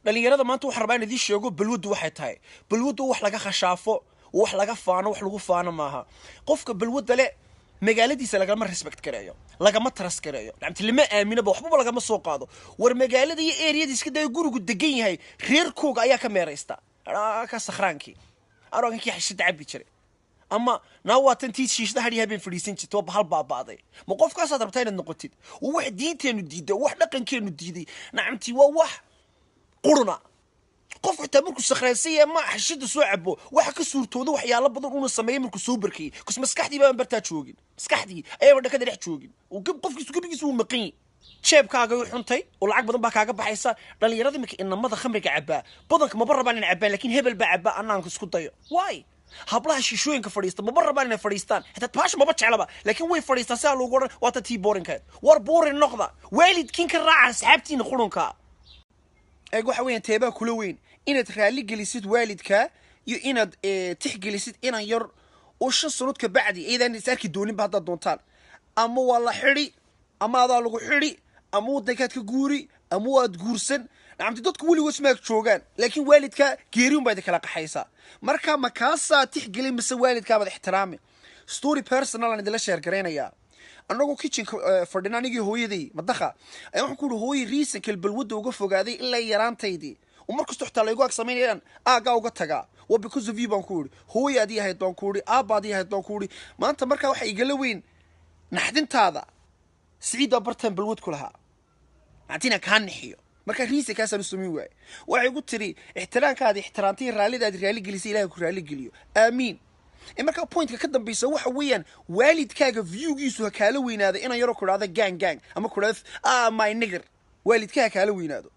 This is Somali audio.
Dhalinyarada maanta waxaan rabaa in idiin sheego balwaddu waxay tahay. Balwaddu wax laga khashaafo, wax laga faano, wax lagu faano maaha. Qofka balwadda le magaaladiisa lagama respect gareeyo, lagama trust gareeyo, nacamti lama aaminaba, waxbaba lagama soo qaado. War magaalada iyo areada iska daya, gurigu degan yahay reerkooga ayaa ka meeraysta ka sakhraankii arogankii xashida cabi jiray ama naa waatan tii shiishada hadhi habeen fadhiisan jirta, waa bahal baaba'day. Ma qofkaasaad rabtaa inaad noqotid? Waa wax diinteennu diiday, wax dhaqankeennu diiday, nacamti waa wax quruna. Qof xitaa markuu sakhraansan yahay ama xashida soo cabo, waxa ka suurtooda waxyaalo badan uuna sameeyey markuu soo barkayey kus maskaxdii baan bartaa joogin, maskaxdii ayaaba dhakada dhex joogin. Qofkiisu gebigiisu wuu maqan yahay. Jeebkaaga u xuntay oo lacag badan baa kaaga baxaysa. Dhalinyarada iminka inamada khamriga cabaa badanka maba rabaan inay cabaan, laakiin hebel baa cabaa, anaanka isku dayo. Waay hablaha shiishooyinka fadhiista maba rabaan inay fadhiistaan, xitaa baasha maba jeclaba, laakiin way fadhiistaan si aa loogu odhan waata tii boringkeed. War boring noqda, waalidkiin ka raaca asxaabtiina qurunka. Eeg, waxa weeyaan teebaa kula weyn: inaad raalli gelisid waalidka iyo inaad tixgelisid inan yar oo 5 sanood ka bacdi iyadaan is arki dooninba haddaad doontaan? Ama waa la xidhi, ama adaa lagu xidhi, ama waddankaad ka guuri, ama waad guursan. Nacamti dadku weligood ismaag joogaan, laakiin waalidka geeri un baa idin kala qaxaysaa. Marka ma kaasaa tixgelin mise waalidkaabaad ixtiraami? Story personal aan idinla share garaynayaa. Annagoo kitchenka fadhina, anigii hooyaday madakha ayaa, waxaan ku uhi: "Hooyay, reasonkal balwadda uga fogaaday ilaa yaraantaydii oo mar kastoo xitaa laygu ag samaynayaan aaggaa uga tagaa waa because of you," baan ku idhi. "Hooya adii ahayd," baan ku idhi, "aabba adii ahayd," baan ku idhi. "Maanta markaa waxa igala weyn naxdintaada." Siciid baa bartaan balwad ku lahaa maanta inaan kaa nixiyo, markaa reasonkaasaan u samayn waayey. Waxay ku tiri: "Ixtiraamkaadi ixtiraamtay, raallidaadi raalli gelisay, Ilahay ku raalli geliyo, aamiin." Markaa pointka ka dambaysa waxa weeyaan waalidkaaga viewgiisu ha kaala weynaado inan yaroo ku dhahda gang gang ama ku dhahda "Ah, my nigger". Waalidka ha kaala weynaado.